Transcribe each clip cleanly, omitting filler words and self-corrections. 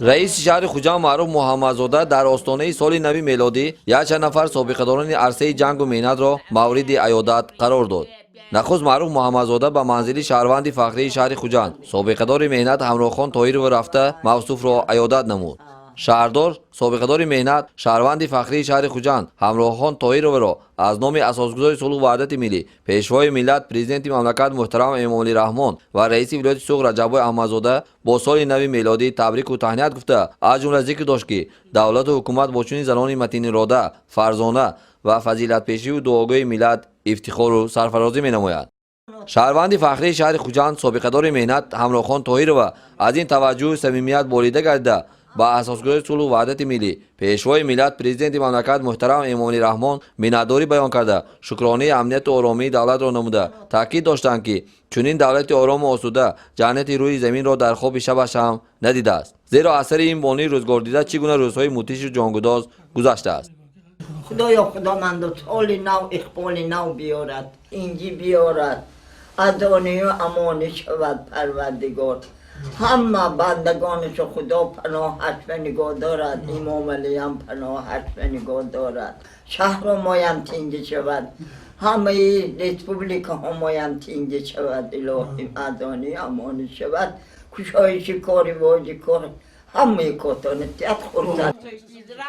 Раиси шаҳри Хуҷанд Маъруф Муҳаммадзода дар остонаи соли нави мелодӣ якчанд нафар собиқадорони арсаи ҷангу меҳнатро мавриди аёдат қарор дод. Нахуст Маъруф Муҳаммадзода ба манзили шаҳрванди фахрии шаҳри Хуҷанд, собиқадори меҳнат Ҳамроҳхон Тоҳирова рафта, мавсуфро аёдат намуд. Шаҳрдор собиқадори меҳнат, шаҳрванди фахрии шаҳри Хуҷанд Ҳамроҳхон Тоҳироваро аз номи асосгузори сулҳу ваҳдати миллӣ, Пешвои миллат, Президенти мамлакат муҳтарам Эмомалӣ Раҳмон ва раиси вилояти Суғд Раҷаббой Аҳмадзода бо соли нави мелодӣ табрику таҳният гуфта, аз ҷумла зикр дошт, ки давлату ҳукумат бо чунин занони матинирода, фарзона ва фазилатпешиву дуогӯи миллат ифтихору сарфарозӣ менамояд. Шаҳрванди фахрии шаҳри Хуҷанд, собиқадори меҳнат Ҳамроҳхон Тоҳирова аз ин таваҷҷӯҳу самимият болида гардида, ба асосгузори сулҳу ваҳдати миллӣ, Пешвои миллат, Президенти мамлакат муҳтарам Эмомалӣ Раҳмон миннатдорӣ баён карда, шукронаи амнияту оромии давлатро намуда, таъкид доштанд, ки чунин давлати орому осуда ҷаннати рӯи заминро дар хоби шабаш ҳам надидааст, зеро аз сари ин бонуи рӯзгордида чӣ гуна рӯзҳои мудҳишу ҷонгудоз гузаштааст. Худоё, Худомандо, соли нав иқболи нав биёрад, инҷи биёрад, адонию амонӣ шавад. Парвардигор ҳама бандагонашо Худо паноҳаш ва нигоҳ дорад. Имомалиам паноҳаш ва нигоҳ дорад. Шаҳру моям тинҷи шавад, ҳамаи республикаҳо моям тинҷи шавад. Илоҳим, адонию амонӣ шавад, кушоиши кори воҷи кор ҳамаи котони тият хурсанд.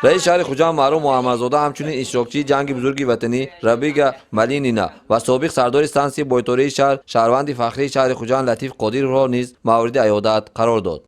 Раиси шаҳри Хуҷанд Маъруф Муҳаммадзода ҳамчунин иштирокчии ҷанги бузурги ватанӣ Рабига Малинина ва собиқ сардори стансияи бойтории шаҳр, шаҳрванди фахрии шаҳри Хуҷанд Латиф Қодировро низ мавриди аёдат қарор дод.